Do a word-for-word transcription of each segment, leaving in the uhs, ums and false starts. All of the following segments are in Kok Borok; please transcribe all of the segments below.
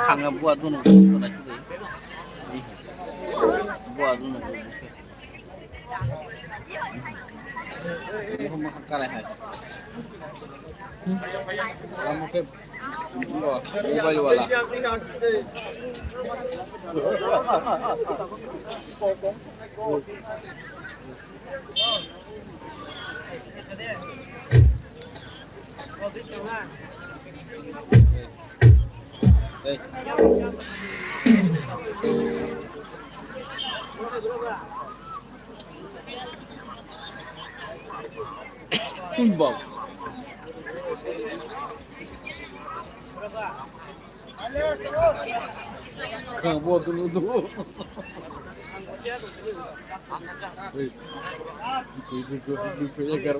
Khanga bua dunu. Bua dunu. Muhum muhum kalai hai. Kamu ke, bo, mobile wala. Hey. Bang. Kang bo dulu dulu. Hei. Dukui, dukui, dukui, ya, gar.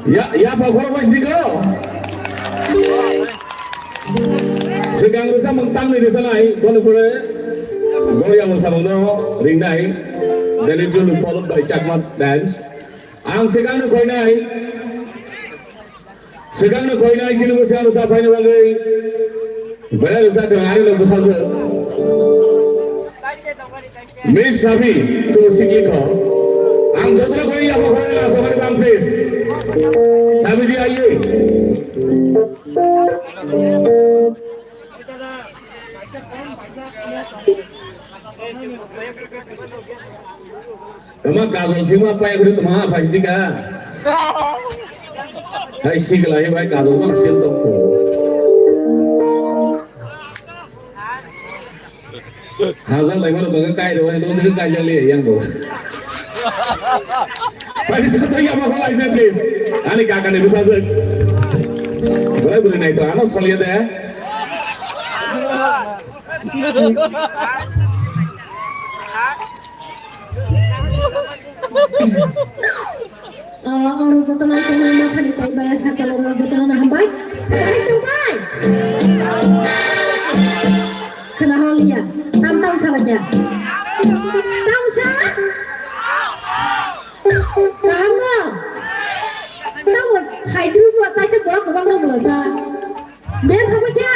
Ya, ya, Pak Guru Mas Diko. Segang resa mengtang ni resa nai, bono pore, Goya mo sabang no, ring nai, then it will be followed by Chakma dance. Ang segang no koi nai, segang no koi nai, chini mo segang resa paina bagwi, bera resa kena ari lo bwsajwk. Miss Sabi, so singing ko. Ang joto koi abo koi na samari bang please. Sabi ji aiye. Tama kajol sima pai kuri tama phai dika. Hai sikla hai bai kajol bang sil tong ko. Hazar lai mano baga kai ro, hai dong sege kai jali yang bo. Pai chata ya ma lai se please. Ani kaka ni bisa se. Bolai buri nai to ano soliya de. Ah, oro jotono tongmani mathani tai baya sakala rok jotono hambai. Hai tongbai. Khna holiya. Tam tam salakya. Tam sa. Kaham no. Tam hai dru bo taisa borok kwbang no bolasa. Be thangbai kha.